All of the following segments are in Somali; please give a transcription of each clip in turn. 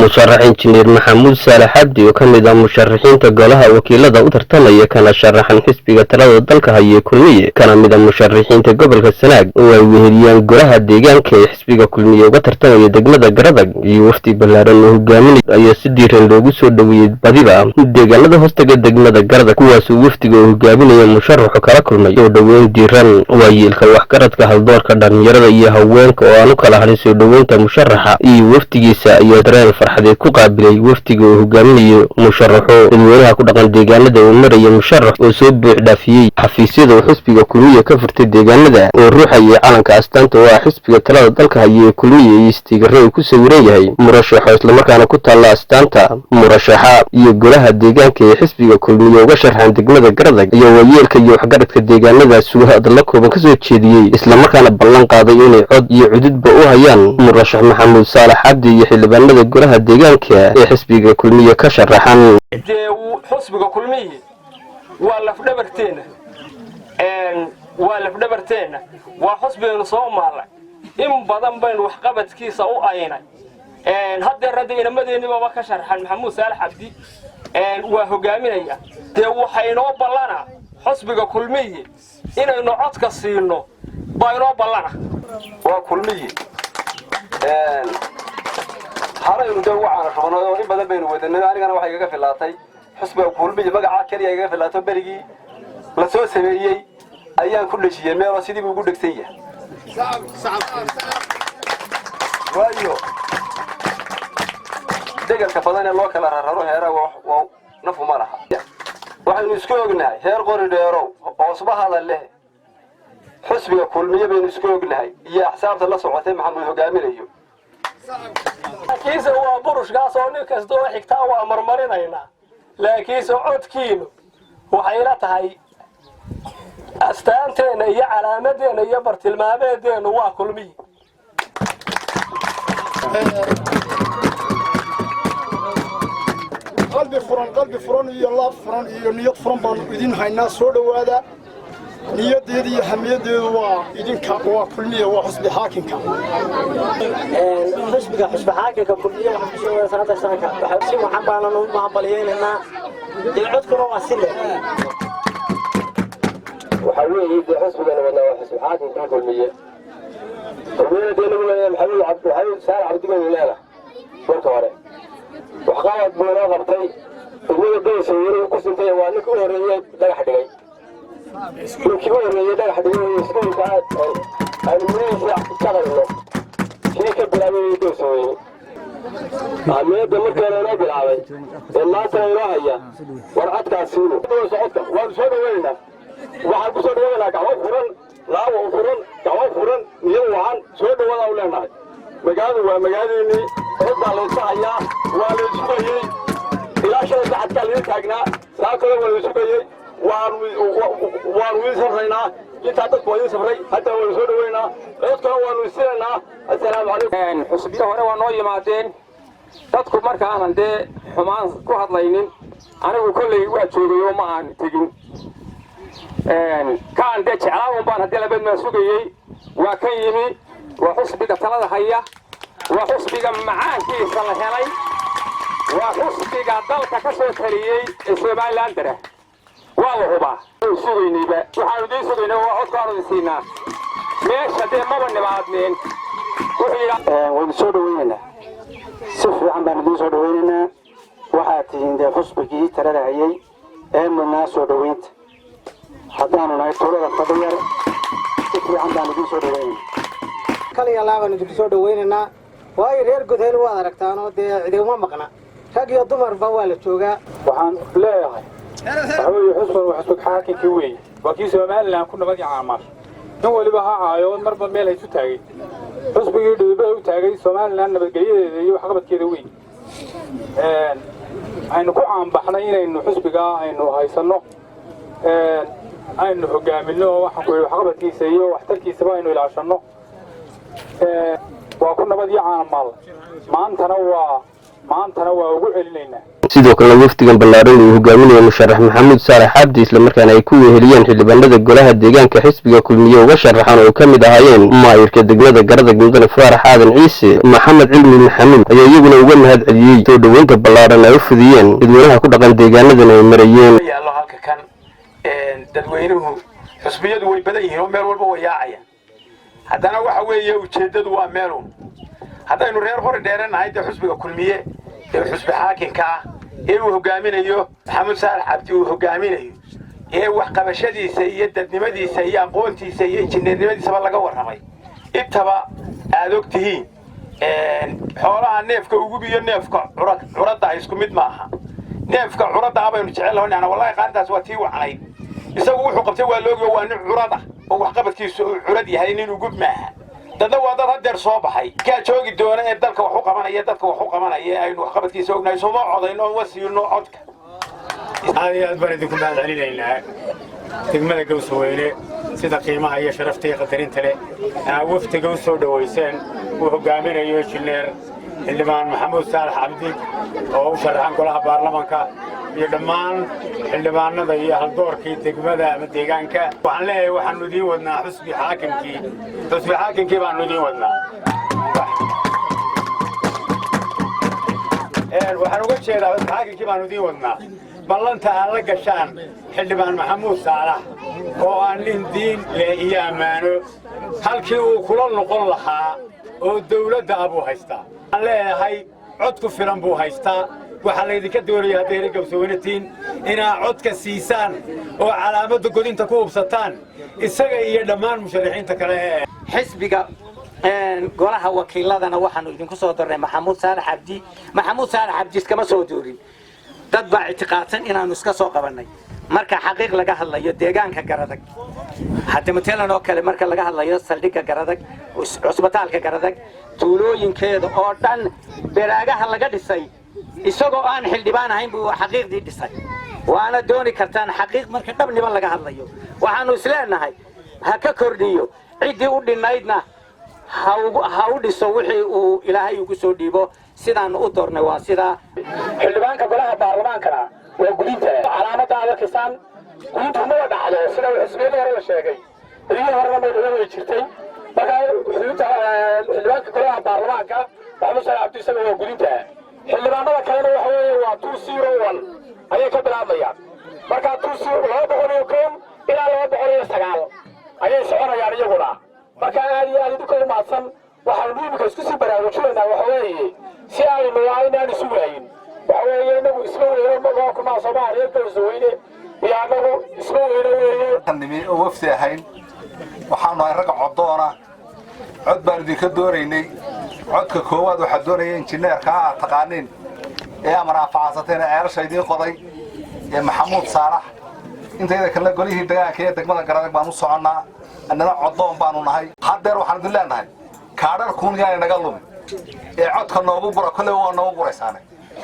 Musharax Injineer Maxamuud Saalax Cabdi, oo ka mid ah musharaxiinta golaha wakiilada u tartamaya, kana sharaxan xisbiga talada dalka haye Kulmiye, kana mid ah musharaxiinta gobolka Sanaag, oo ay weheliyaan golaha deegaanka ee xisbiga Kulmiye uga tartamaya degmada Garadag iyo wafdi ballaaran oo hogaaminaya, ayaa si diiran loogu soo dhoweeyey badiba deegaanada hoostaga degmada Garadag, kuwaasuu wafdiga oo hogaaminaya musharaxu kala kulmay soo dhoweyn diiran. Waayeelka, waxgaradka, haldoorka, dhalinyarada iyo haweenka oo aan u kala harin soo dhoweynta musharaxa iyo wafdigiisa ayaa dareen farxadeed ku qaabilay wafdiga oo hogaaminayo musharaxo. Dadweynaha ku dhaqan deegaanada uu maraya musharax oo soo buux dhaafiyey xafiisyada uu xisbiga Kulmiye ka furtay deegaanada, oo ruuxayay calanka astaanta oo ah xisbiga talada dalka haya ee Kulmiye iyo istiigaro uu ku sawiran yahay murashaxo, islamarkaana ku taalla astaanta murashaxa iyo golaha deegaanka ee xisbiga Kulmiye uga sharxan degmada Garadag, ayaa waayeelka iyo waxgaradka deegaanadaas hadalla kooban kasoo jeediyey, islamarkaana ballan qaaday inay cod iyo cududba u hayaan murashax Maxamuud Saalax Cabdi iyo xildhibaanada golaha deegaanka ee xisbiga Kulmiye ka sharaxan. Dee xusbiga Kulmiyi waa lafdhabarteenna, waa lafdhabarteenna, waa xusbigaynu soo maallay, in badan baynu waxqabadkiisa u aynay. Haddeer hadda inamadeenniibaba ka sharxan, Maxamuud Saalax Cabdi waa hogaaminaya. Dee waxaynoo ballana xusbiga Kulmiyi inaynu codka siino baa inoo ballana. Waa Kulmiyi. Haraynu dee ugu caana shubnay oo in badan baynu wadanay. Anigana waxay igaga filaatay xusbiga Kulmiyi, magacaa keliya igaga filaato. Berigii la soo sameeyey ayaan ku dhejiyey meeloo sidii buu ugu dhegsan yahay, waayo degelka badan ee loo kala rararo heera waa nafu ma laha. Waxaynu isku ognahay, heer qori dheerow hoosbahada leh, xusbiga Kulmiye baynu isku ognahay iyo axsaabta la socotay Maxamuud hogaaminayo. Laakiinse waa burushkaas oo nin kasta oo xigtaa waa marmarinaynaa, laakiinse codkiinu waxayla tahay astaanteenna iyo calaamadeenna iyo bartilmaameedeennu waa Kulmiyi. Qalbi furan, qalbi furan iyo laab furan iyo niyad furan baanu idin haynaa. Soo dhowaada. Niyaddeeda iyo hamiyadeedu waa idinka, waa Kulmiya, waa xusbi xaakimka. Xusbiga, xusbi xaakimka Kulmiye waxaan kusoo wada sanada sanadka waxaa si wacan baanan u mahadbaliyeynaynaa. Dee codkuna waa si leh. Waxaa weeye dee xusbigana wadnaa waa xusbi xaakimkii Kulmiye. Kulmiyena dee nagu leeyahay Maxamuud Cabdi, Maxamuud Saalax Cabdi baynu leenahay. Marka hore waxqabad buu inoo qabtay degmada Gowsa weli ku sintay. Waa ninka u horreeyey dhagax dhigay, ninkii u horreeyey dhagax dhigay wey. Iskuulka aynu mirihiisa jaqayno kii ka bilaabay wey Gowsa weyne. Ahmiyadda markii hore inoo bilaabay ee maantana inoo haya, war codkaasiinu codka waanu soo dhaweynaynaa. Waxaan ku soo dhaweynaa gacmo furan, laawo furan, gacmo furan, niyad wacan. Soo dhawaada u leenahay. Magaaladu waa magaaladiinnii. Cod baa layska hayaa, waa la sugayey. Ilaa shalay sacadkaa laga taagnaa, saakada waa la sugayey. Waanu idiin safraynaa intaa, dadku waa idiin safray. Hadda waanu soo dhaweynaa, codkana waanu isinaynaa. Assalaamu calaykum. Xusbiyo hore waa noo yimaadeen dadku. Marka aanan dee xumaan ku hadlaynin, anigu kolley waa joogay oo ma aan tegin. Kaan dee jeclaa un baan haddii labeed maa sugayey. Waa kan yimi, waa xusbiga talada haya, waa xusbiga macaankiisa la helay, waa xusbiga dalka ka soo taliyey ee Somalilandara. Waa la hubaa sugaynayba. Waxaanu idiin sugaynay waa codkaanu idin siinaa. Meesha dee maba nimaadneen. Wuxuu yidhi: Waynu soo dhaweynaynaa, si fiican baan idiin soo dhaweynaynaa. Waxaad tihiin dee xusbigii talada hayay ee mudnaa soo dhaweynta. Haddaanu nahay tuulada Fadhiyar, si fiican baan idiin soo dhaweynaynaa. Kaliya laabaan idinku soo dhawaynaynaa, waayo reer Godheel waad aragtaanoo dee cidima maqna, rag iyo dumarba waa la joogaa. Waxaan leeyahay waxa weeye xusban waa xusbig xaakinkii weeye, waa kii Somaliland ku nabad iyo caamaal. Nin waliba ha caayo, marba meel haysu taagay. Xusbigii dhidibada u taagay Somaliland nabadgelyadeeda iyo waxqabadkeeda weyn aynu ku caanbaxnay inaynu xusbigaa aynu haysanno, aynu hogaaminno, oo waxaan ku yidhi waxqabadkiisa iyo waxtarkiisaba aynu ilaashanno. Waa ku nabad iyo caanamaal. Maantana waa ugu celinaynaa. Sidoo kalena wafdigan ballaaran uu hogaaminayo musharax Maxamuud Saalax Cabdi, islamarkaana ay ku weheliyeen xildhibaanada golaha deegaanka xisbiga Kulmiye uga sharaxan oo ka mid ahaayeen maayirka degmada Garadag, mudane Faarax Aadan Ciise, Maxamed Cilmi Maxamuud, ayaa iyaguna uga mahad celiyey soo dhoweynta ballaaran ay u fidiyeen dadweynaha ku dhaqan deegaanadan ay marayeen. Yaallo halka kan dadweynuhu, xusbiyadu way badan yihiin oo meel walba way yaacayaan. Haddana waxa weeye ujeeddadu waa meelun. Haddaynu reer Qori Dheere nahay, dee xusbiga Kulmiye ee xusbi xaakinka ah ee uu hogaaminayo Maxamuud Saalax Cabdi uu hogaaminayo, ee waxqabashadiisa iyo dadnimadiisa iyo aqoontiisa iyo injineernimadiisaba laga warramay, intaba aad og tihiin. Xoolaha neefka ugub iyo neefka curadda isku mid maaha. Neefka curadda ah baynu jecel laho. Wallahi qaantaas waa tii wacnayd. Isagu wuxuu qabtay waa loogiyo, waa nin curad ah oo waxqabadkiisu uu curad yahay, nin ugub maaha. Dadna waa dad hadeer soo baxay, kaa joogi doona ee dalka wax u qabanaya, dadka wax u qabanaya ee aynu waxqabadkiisa ognahay. Sooma codayno oo siino codka? Aad iyo aad baan idinku mahad celinaynaa degmada Gawsaweyne sida qiimaha iyo sharafta iyo qadarinta leh aa wafdiga u soo dhowayseen uu hogaaminayo injineer xildhibaan Maxamuud Saalax Cabdi oo u sharaxan golaha baarlamanka, iyo dhammaan xildhibaanada iyo haldoorkii degmada ama deegaanka. Waxaan leeyahay, waxaanu idiin wadnaa xusbi xaakimkii, xusbi xaakimkii baanu idiin wadnaa. Waxaan uga jeedaa xusbi xaakimkii baanu idiin wadnaa. Ballanta aad la gashaan xildhibaan Maxamuud Saalax, oo aan nin diin leh iyo ammaano, halkii uu kula noqon lahaa oo dawladda ah buu haystaa. Waxaan leeyahay, cod ku filan buu haystaa. Waxaa laydinka doonaya hadday reer Gawsaweynatiin inaa codka siisaan oo calaamadda godinta ku hubsataan isaga iyo dhammaan musharaxiinta kale ee Xisbiga golaha wakiiladana waxaanu idinku soo darnay Maxamuud Saalax Cabdi. Maxamuud Saalax Cabdi iskama soo doorin. Dad baa ictiqaadsan inaanu iska soo qabannay. Marka xaqiiq laga hadlayo, deegaanka Garadag hadda matalan oo kale, marka laga hadlayo saldhigga Garadag, cusbitaalka Garadag, tuulooyinkeeda oo dhan beraagaha laga dhisay, isagoo aan xildhibaan ahayn buu xaqiiqdii dhisay. Waana dooni kartaan xaqiiq. Marka dhabniba laga hadlayo, waxaanu isleenahay ha ka kordhiyo ciddii u dhinnaydna, ha u dhiso wixii uu Ilaahay ugu soo dhiibo. Sidaanu u doornay waa sidaa. Xildhibaanka golaha baarlamaankana waa gudinta calaamadda aad arkaysaan. Gudintu maba dhacdo sida xisbiyadii hore la sheegay. Xiliyihii horena may dhicin, way jirtay. Marka xildhibaanka golaha baarlamaanka Maxamuud Saalax Cabdi isaga waa gudinta. Xildhibaanada kalena waxa weeye waa 201 ayay ka bilaabmayaan. Marka 201 ilaa 209 ayay soconayaan iyaguna. Marka aad iyo aad idinka u mahadsan. Waxaanu imika isku sii baraarujinaynaa waxa weeye si aynu aynaan isu waayin. Waxa weeye inagu isma weyno magoo kumaa Soomaaliya, Gawsaweyne iyo annagu isma weyno weeye. Nimi oo wafdi ahayn, waxaanu ahay ragga coddoona. Cod baan idinka doonaynay. Codka koowaad waxaa doonaya injineerkaa aad taqaaniin ee amar anfacaasateen ee ceelasha idiin qoday ee Maxamuud Saalax. Intayda kalena golihii degaanka ee degmada Garadag baan u soconnaa. Annana coddoon baanu nahay. Haddeer waxaan idin leenahay, kaadharkuun yaanay naga lumin ee codka noogu gura. Kolley waa noogu guraysaane.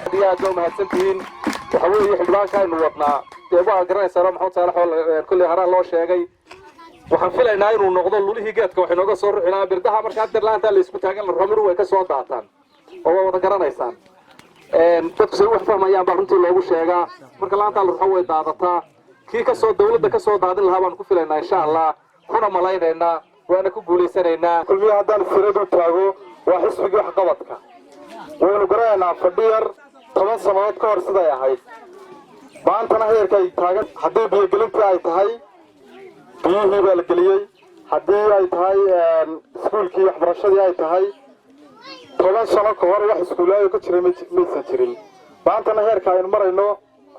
Aad iyo aad baa umahadsantihiin. Waxa weeye xildhibaanka aynu wadnaa dee waa garanaysaa, Maxamuud Saalax oo kolley horaan loo sheegay. Waxaan filaynaa inuu noqdo lulihii geedka wax inooga soo ruxinaa birdaha. Marka haddeer laantaa la isku taagan la ruxo, way ka soo daataan oo waa wada garanaysaan. Dadku say wax fahmayaan baa runtii loogu sheegaa. Marka laantaa la ruxo way daadataa. Kii kasoo dawladda kasoo daadin lahaa baanu ku filaynaa, insha Allah, kuna malaynaynaa, waana ku guulaysanaynaa. Kulmiye haddaan firadu taago, waa xisbigii waxqabadka. Waynu garanaynaa Fadhiyar 10 sannadood ka hor siday ahayd, maantana heerka ay taagan. Haddii biyogelintii ay tahay, biyihii baa la geliyey. Haddii ay tahay iskuulkii, waxbarashadii ay tahay, 10 sano ka hor wax iskuulaayo ka jiray maysan jirin. Maantana heerka aynu marayno,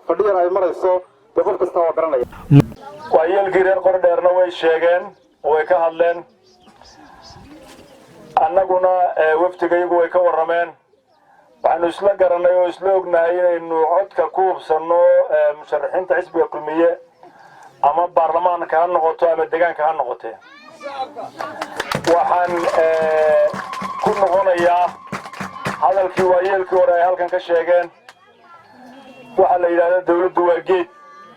Fadhiyar ay marayso, dee qof kasta waa garanaya. Waayeelkii reer Qordheerna way sheegeen oo way ka hadleen, annaguna wafdigayagu way ka warrameen. Waxaanu isla garannay oo isla ognahay inaynu codka ku hubsanno musharaxiinta xisbiga Kulmiye, ama baarlamaanka ha noqoto ama deegaanka ha noqotee. Waxaan ku noqonayaa hadalkii waayeelkii hore ay halkan ka sheegeen. Waxaa la yidhahdaa dawladdu waa geed,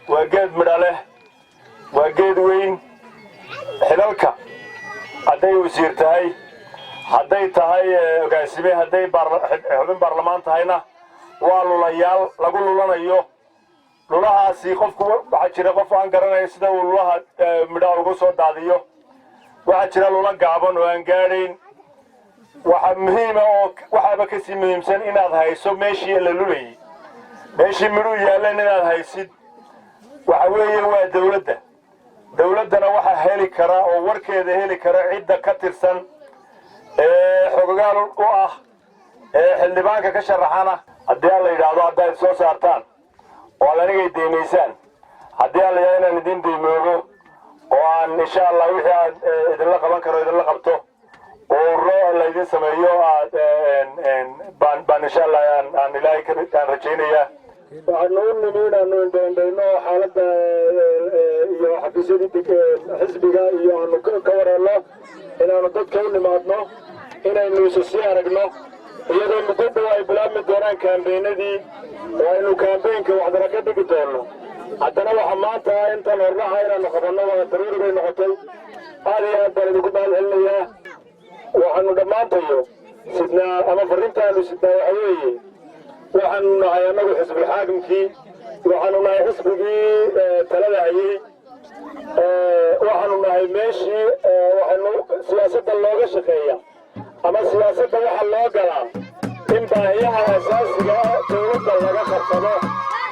waa geed midha leh, waa geed weyn. Xilalka hadday wasiir tahay, hadday tahay hogaasime, hadday xubin baarlamaan tahayna. Waa lulayaal lagu lulanayo. Lulahaasi qofku, waxaa jira qof aan garanayo sida uu lulaha midhaha ugu soo daadiyo. Waxaa jira lula gaaban oo aan gaadhayn. Waxaa muhiima oo waxaaba kasii muhiimsan inaad hayso meeshii la lulayay, meeshii midhuu yaalleen inaad haysid. Waxa weeye waa dawladda. Dawladdana waxaa heli kara oo warkeeda heli kara cidda ka tirsan ee xogogaal u ah ee xildhibaanka ka sharaxana. Haddii aan la yidhaahdo, haddaad soo saartaan oo aad anigay deymaysaan, haddii aan la yidhahdo inaan idin deymoogo oo aan insha Allah wixii aad idinla qaban karo idinla qabto oo ururo laydin sameeyo aad baan insha Allah aan Ilaahay aan rajaynayaa. Waxaanu u nimi inaanu indhaindhayno xaaladda iyo xafiisyadii xisbiga iyo aanu ka wareelno, inaanu dadka u nimaadno, inaynu isu sii aragno, iyadoo muddo dhow ay bilaabmi doonaan kaambeynadii oo aynu kaambeynka waxdara ka dhigi doonno. Haddana waxa maanta intan hornaha inaanu qabanno waa daruuri bay noqotay. Aad iyo aad baan idinku mahad celinayaa. Waxaanu dhammaantayo sidnaa ama farrintaanu sidnaa waxa weeye, waxaanu nahay annagu xisbulxaakimkii, waxaanu nahay xisbigii talada hayey, waxaanu nahay meeshii waxaanu siyaasadda looga shaqeeya ama siyaasadda waxa loo galaa in baahiyaha asaasiga ah dawladda laga qabsado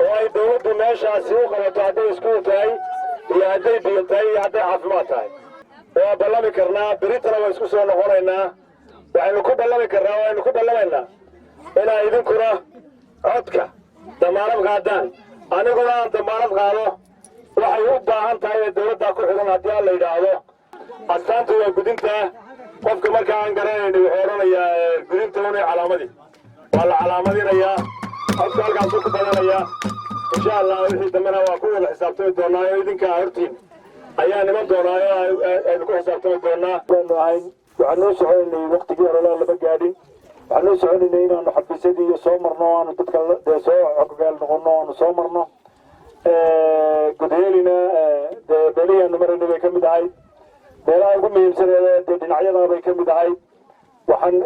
oo ay dawladdu meeshaasi u qabato, hadday iskuul tahay iyo hadday biyo tahay iyo hadday caafimaad tahay. Waa ballami karnaa, beritana waa isku soo noqonaynaa. Waxaynu ku ballami karnaa, waynu ku ballamaynaa inaa idinkuna codka damaanad qaadaan, aniguna aan damaanad qaado. Waxay u baahan tahay ee dawladdaa ku xidhan, haddii aan la yidhaahdo, astaantu waa gudintaa. Qofka marka aan garanayna wuxuu odhanayaa gudinta unay calaamadii waa la calaamadinayaa, codka halkaasuu ku badanayaa. Insha Allah wixii dambena waa ku wada xisaabtami doonaa oo idinkaa hortiin ayaa niman doonaa oo aynu ku xisaabtami doonaa. Baanu ahayn, waxaan noo soconaynay waktigii ololaa lama gaadhin. Waxaan noo soconaynay inaanu xafiisyadii iyo soo marno, aanu dadka dee soo xoggaal noqono, aanu soo marno. Godheelina dee meelihii aanu maraynay bay ka mid ahayd, meelaha ugu muhiimsan ee dee dhinacyada bay ka mid ahayd. Waxaan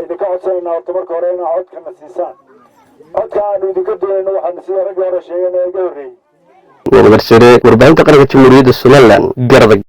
idinka codsanaynaa horta marka hore inaa codkana siisaan. Codka aanu idinka doonayno waxaan sida raggii hore sheegeen ee iga horreeyey. Warsare, warbaahinta qaranka Jamhuuriyadda Somaliland, Garadag.